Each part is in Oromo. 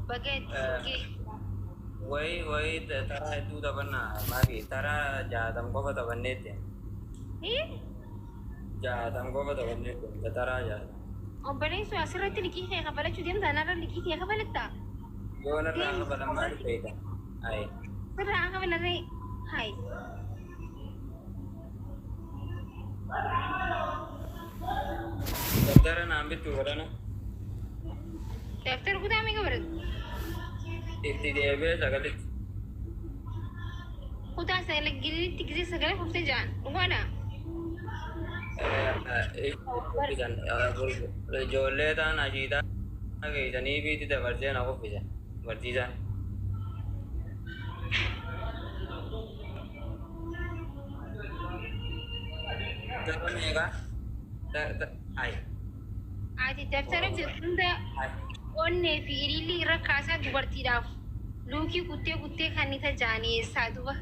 Baga itti sin ga'e. Wayi wayi taraa hedduu taphannaa maaki taraa 60 qofa taphannee deemna. Hii? 60 qofa taphannee deemna taraa 60. Obboleessoo asirratti liqii kee kafalachuu deemtaa narra liqii kee kafalattaa? Yoo narraa Deemi kafalan maal beekta? Ayi. Sirraa haa kafalarree. Hayi. Dabtara naan bittu godhana. Daftara kutaa meeqa baratta? Itti deebi'ee sagalitti. Kutaa sagalitti gisee sagalee kuftee ja'an dhugaadha. Ijoollee taan ashiitaa geessanii fiitti dabarsee na kuffise barsiisaan. Tapha meeqa? Ay. Ati daftara hunda onnee fi ilillii irra kaasaa dubartiidhaaf luukii kuttee kuttee kan ni tajaanii eessaa duba.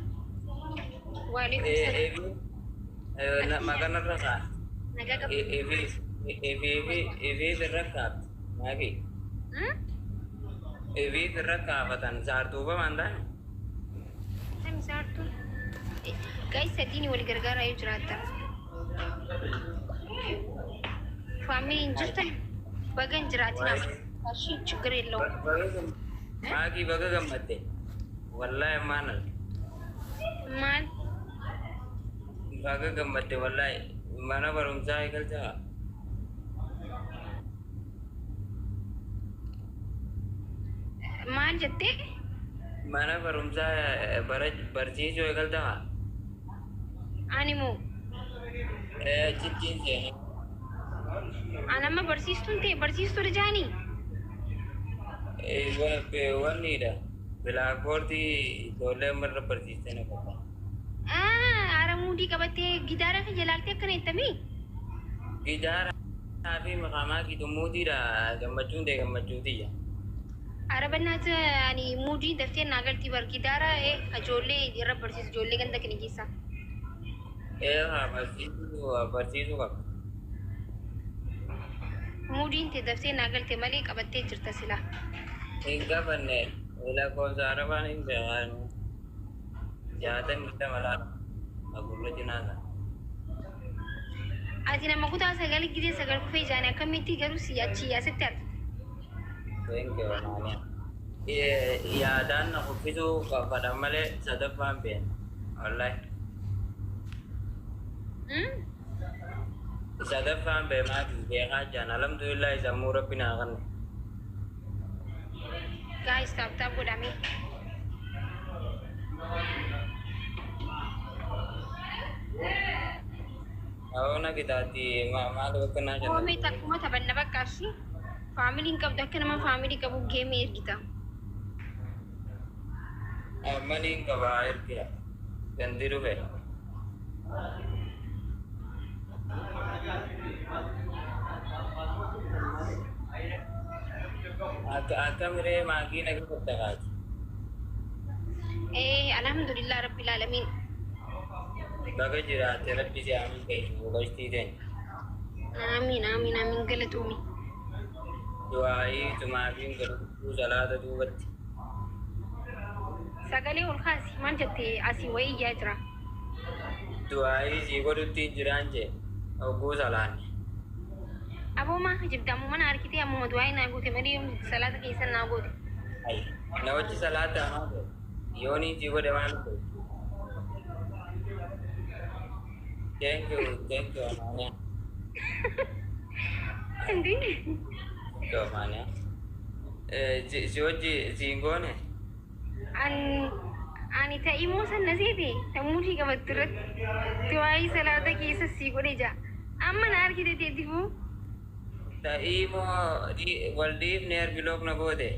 Waalaikum salaam. Maqaan irra kaa. Nagaa qabdu. Ifiif irra kaafte. Maaki. Ifiif irra kaafatan saartuufa waan taane. Kami saartuun? Guys, sadiin wal gargaaraa yoo jiraattan. Family hin jirtan baga hin jiraatin ashii ችግር የለውም። Maakii baga gammadde. Wallaahi maal Maal? Baga gammadde wallaahi mana barumsaa eegalchaa. Maal jettee? Mana barumsaa barsiisuu eegaltaa. Ani moo? Achittiin seenaa. Ani amma barsiistuun ta'e barsiistuudha jaanii? Wannidha. Blackboardii ijoollee amma irra barsiistee na fakkaata. Ara muudii qabattee gitaara kiyya ilaaltee akkana jettamii? Gitaaraa fi maqaamaa gidumuutiidha gammachuun ta'e gammachuutiyya. Ara bannaata ani muudii daftee naa galtii bar gitaara ijoollee irra barsiisu ijoollee ganda kana keessaa. Ee haa barsiisuu qaba. Muudiin ta'e daftee naa galte malee qabattee jirta silaa. Hin qabanne lakkoofsa arabaan hin beekan. 62 laata. Agurra jinaasa. Ati nama kutaa sagal gisee sagal kufee jaanii akkamitti garuu si achi asitti argite? Thank you, Maaliyaa. Yaadaan na kuffisuu fadhan malee sadaffaan beena. Wallaahi. Sadaffaan beemaa beekaa jaan alhamdulillah sammuu rabbi naa kanne. Guys, tap tap godhame. Haona kitaatti maal bakka naa jenna. Koomee takkuma taphanna bakka ashi. Familyn qabdu akka nama family qabu geemii ergita. Maliin qabaa ergee gandi dhufe. Akka akkamiree maakii naga fattakaati. Eh, alhamdulillah rabbil alamin. Baga jiraatte rabbi si haa milkeessu gashtii teenya. Amiin amiin amiin galatoomii. Du'aayii tumaafiin godhachuu salaata duubatti. Sagalee ol kaasi maal jette asii wayii iyyaa jira. Du'aayii sii godhutti jiraan jee hogguu salaanne. Aboo maa kijibda ammuma na harkitee ammuma du'aayii naa goote malee yoom salaata keessan naa goote. Na wajji salaata maa ta'e yoonii sii godhe maal ta'e. Thank you, thank you, Amaania. Hindi. Thank you, Amaania. Si wajji siin goone. Ani ta'ii moo san na seete tamuutii qabattu irratti du'aayii salaata keessa sii godhe jaa. Amma na argite teetifuu. Ta'ii moo wal dhiifne block na goote.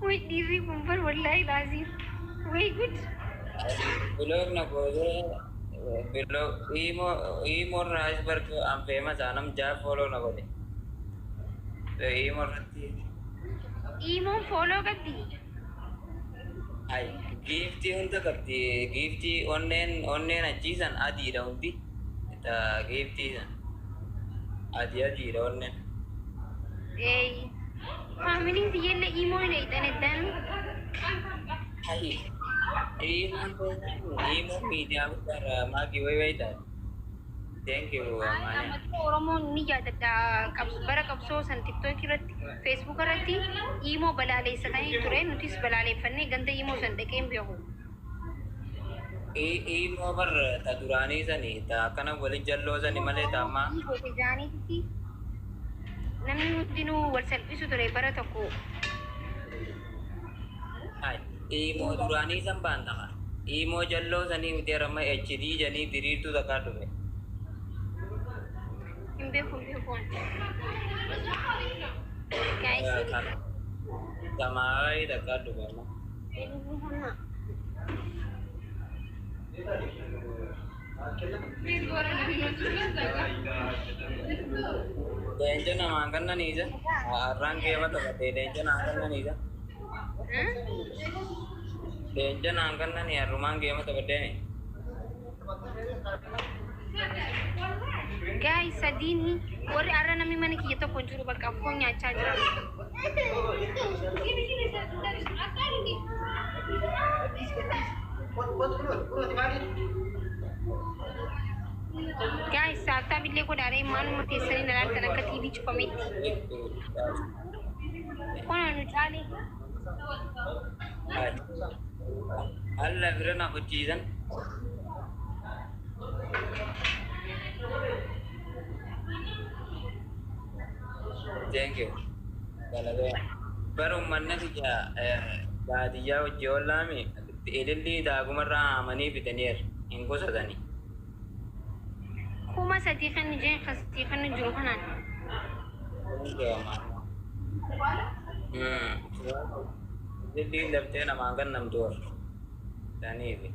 Way dhiirri kun bar wallaahi laaziim. Way good. Block na goote block imo imo irraa barku an famous anam jaa follow na godhe. Imo irratti. Imoon follow qabdi. Ay giiftii hunda qabdi giiftii onneen onneen achiisan adiidha hundi. Giiftii san adii adiidha onneen. Ee. Faamiliin tiyyallee imoo hin eeyxan eddaan. Hai. Imoon imoon miidiyaa guddaarra maakii wayi wayi taate. Thank you, Amaane. Amma Oromoon ni yaadadha, bara qabsoo san TikTok irratti, Facebook irratti imoo balaaleessatanii ture. Nutis balaaleeffannee ganda imoo san dhaqee hin beeku. Imoo bar ta duraanii sani ta akkana wali jalloo sani malee ta ammaa. Gote jaaniitti namni hundinuu wal salphisu ture bara tokko. Hai. Imoo duraanii san baantama. Imoo jalloo sanii miti, amma HD janii diriirtuu takkaa dhufe. Hin beeku, hin beeku. Guys, Samaayii takkaa dhufe amma. Leenca namaan kannaniisa. Har'aan geema taphatee leenca naan kannaniisa. Leenca naan kannanii har'umaan geema taphadheeni. Guys, sadiini warri arra namni mana kiyya tokko hin jiru, bakka foon nyaachaa jiran. Guys, saaftaa billee godhaaree maaluma teessanii na laaltan akka TV cufametti. Kun nu caalee. Alla bira na hojjiisan. Thank you. Galatoo. Bara uummanni kiyya baadiyyaa hojii ollaami ilillii daagumarraa haamanii fidaniiru. Hin qusatanii. 3000 kan jeen kasii kan jiru kanaan. Thank you, Amaane. Ililliin daftee namaan kan namtu warra. Saniifi.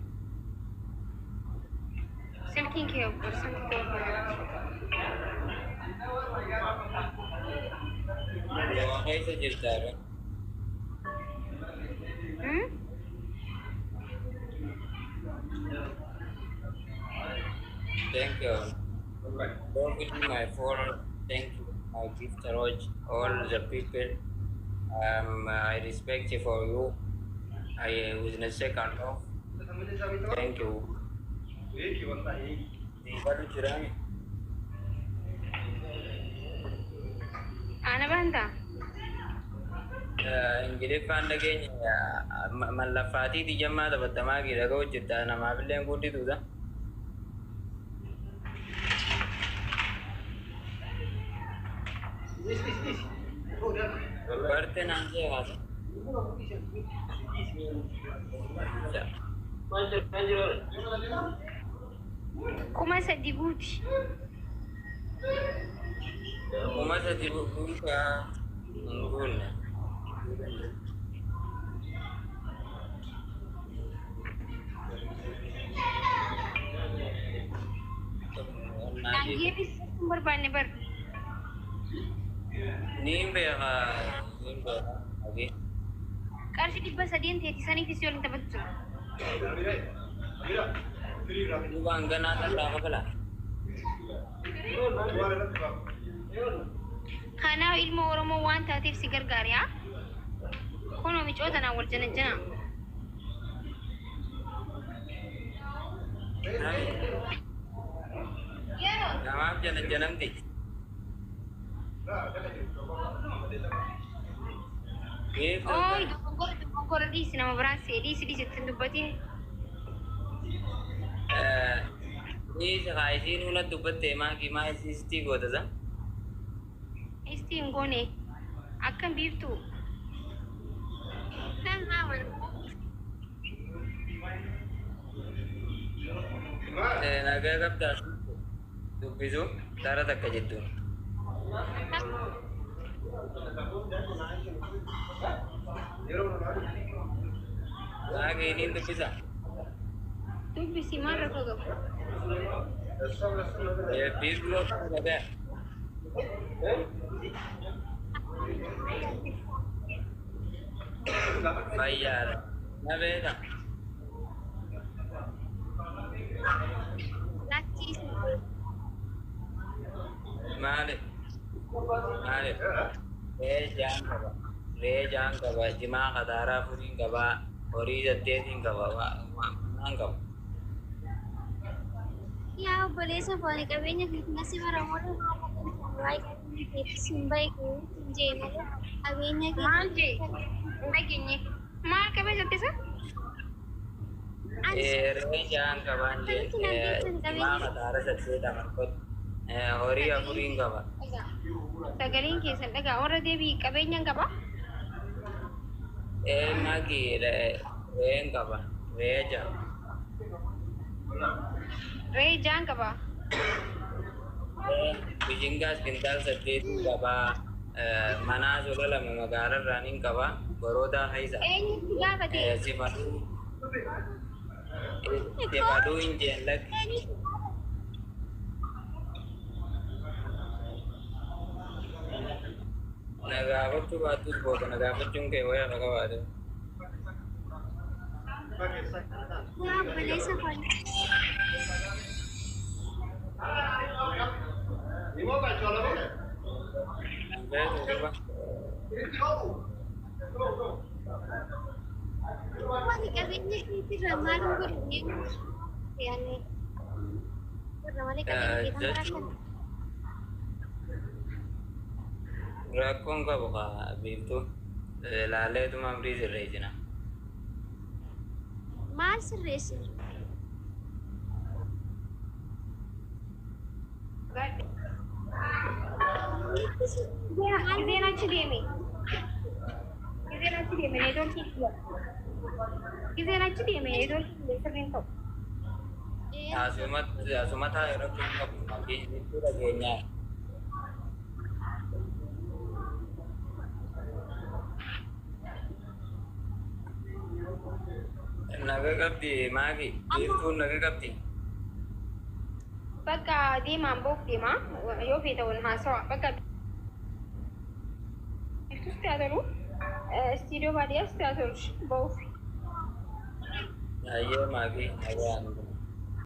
Silkiin kee torba jirti. Yoo keessa jirtaa be? Hmm? Thank you. Lovely, my follower. Thank you, my gift Roj, all the people. I respect for you. I was in a second off. Thank you. Diibatu jiraami. Ana baantaa? Ingiliffaan dhageenya mallaffaatii xiyyamaa taphattamaa dhaga'u jirta, namaaf illee guddituudha. Barte naan jee haasa. 3000 guuti. 3000 guutaa hin guunne. Dhageefis hin barbaanne bar. Niin beeka, niin beeka. Hagee. Qarshii 300 teeti saniifis yoo hin taphatu jira. Duuba hanganaa irraa kafala. Kanaaf ilma Oromoo waan taateef si gargaare haa? Kunoo micoo tanaan wal janajjana. Namaaf janajjanamti. Ooy, dogoggora, dogoggora, dhiisi, nama biraan see, dhiisi, dhiisi, ittiin dubbatiin. Dhiisi haa, isiin huna dubbatte maakii maa isiistii goota sa? Istii hin goone, akkam biiftuu? Nagaa qabdaa dubbisu dara takka jettuun. Maakii niin dubbisa. Dubbisi, maal rakkoo qabu? Biiftuu nagaa. Fayyaadha. Na beeka. Lakkii. Maali? Maali? Ee, jaan qaba. Re'ee 6n qaba. Jimaa kataaraa 4n qaba. Horii 8n qaba. Waan qaba. Yaa obboleessa koo, ani qabeenya keetiin asi bara malee haala waa'ee qabeenya keetis hin beeku hin jee malee qabeenya Maal jee? keetiin. Hin dhageenye. Maal qabeenya jettisa? Ani Re'ee 6n qabaan jee. akkamitti nan beektan Jimaa qabeenya kataara 8 amarkot. Horii 4n qaba. Sagaleen keessan dhagaa warra deebii qabeenya hin qaba. Magi, re'een qaba. Re'ee 6. Re'ee 6n qaba. Bishingaas kintaal 8 qaba. Manaa sola 2 magaalarraa nin qaba. Boroodaa keessa. Eenyutti gaafate? Sifaduu. Sifaduu hin jeen lakki. Eenyutti gaafate? Na gaafachuu baattus booda na gaafachuun kee wayyaa akka qabaate. Yaa obboleessa koo, Beeku duba. ani qabeenya keetirraa maal hin godhanne yaani irra malee qabeenya keetiin bara Jechuun kana. Rakkoon qabu kaa biiftuu. Laaleetuma amrii sirreessina. Maal sirreessinu? Gizeen achi deeme. Gizeen achi deeme neetwoorkii kiyya. Gizeen achi deeme neetwoorkii kiyya sirriin ta'u. Asuma taa'e rakkoon qabu. Biiftuu dhageenyaa. Naga qabdi maaki? Biiftuun naga qabdi. Bakka deemaan boof deemaa yoo feete wal haasawa. Bakka biiftus haa tolu. Istiidiyoo baadiyyaas haa tolu ba'uuf. Ayyee maaki, nagaan.